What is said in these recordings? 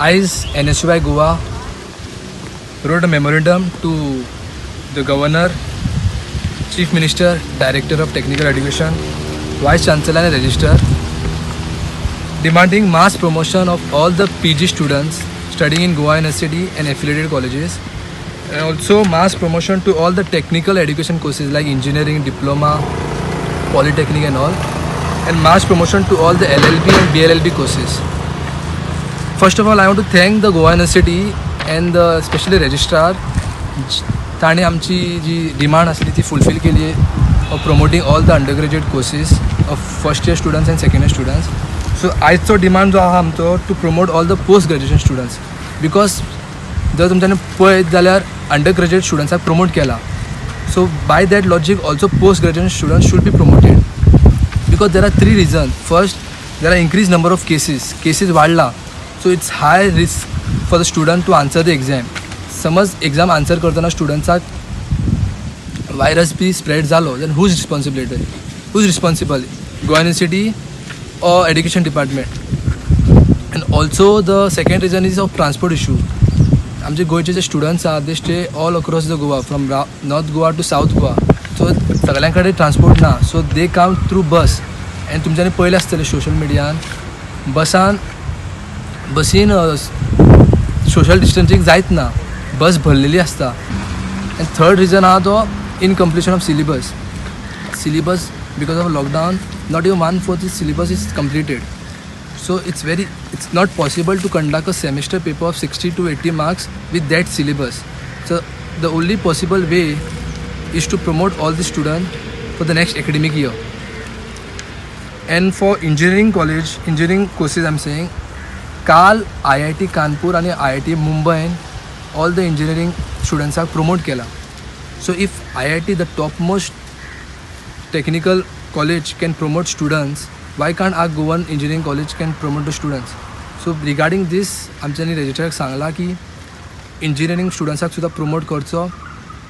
आयज NSUI Goa wrote a memorandum to the Governor, Chief Minister, Director of Technical Education, Vice Chancellor and Registrar, demanding mass promotion of all the PG students studying in Goa University and affiliated colleges, and also mass promotion to all the technical education courses like engineering, diploma, polytechnic and all, and mass promotion to all the LLB and BLLB courses. First of all, I want to thank the Goa University and the especially registrar. ताणें आमची जी demand आसली ती fulfil केली of promoting all the undergraduate courses of first year students and second year students. So आयचो demand जो आहा आमचो, to promote all the post graduation students, because जर तुमच्यानी पळयत जाल्यार अंडर ग्रॅज्युएट स्टुडंट्साक प्रमोट केला, so by that logic also post graduation students should be promoted, because there are three reason. First, there are increase number of cases. Cases वाडला, so it's high risk for the student to answer the exam. समज exam answer करतना स्टुडंट्साक virus B spread जालो, then whose responsibility? Who's responsible, Goa University or education department? And also, the second reason is of transport issue. आमचे गोंयचे जे students आहा, they stay all across the Goa, from North Goa to South Goa, so सगळ्यां कडेन transport ना, so they come through bus. And तुमच्यांनी पळयलें आसतलें social मिडियान, बसान बसीन सोशल डिस्टन्सींग जायत ना, बस भरलेली आसता. एंड थर्ड रिजन आहा तो incompletion of syllabus. Syllabus, because of lockdown, not even one fourth is syllabus is completed, so it's not possible to conduct a semester paper of 60 to 80 marks with that syllabus. So the only possible way is to promote all the students for the next academic year. And for engineering college, engineering courses, I'm saying, काल I I T Kanpur आनी I I T मुंबयन all the engineering स्टुडंट्साक promote केला. So if IIT, the top most technical college, can promote students, why can't our Goan engineering college can promote the students? So regarding this, आमच्यांनी रजिस्ट्राराक सांगलां की engineering स्टुडंट्साक सुद्दां promote करचो,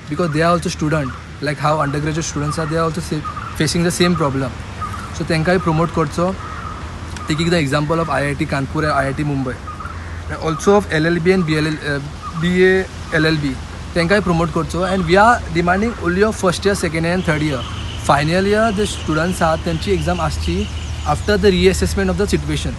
because they are also student like how under graduate students are. They are also facing the same problem, so तांकांय promote करचो, taking the example of IIT Kanpur and IIT Mumbai, also of LLB and BLL BA LLB. तांकांय promote करचो. And we are demanding only of first year, second year and third year. Final year J students आहात, तेंची exam आसची after the reassessment of the situation.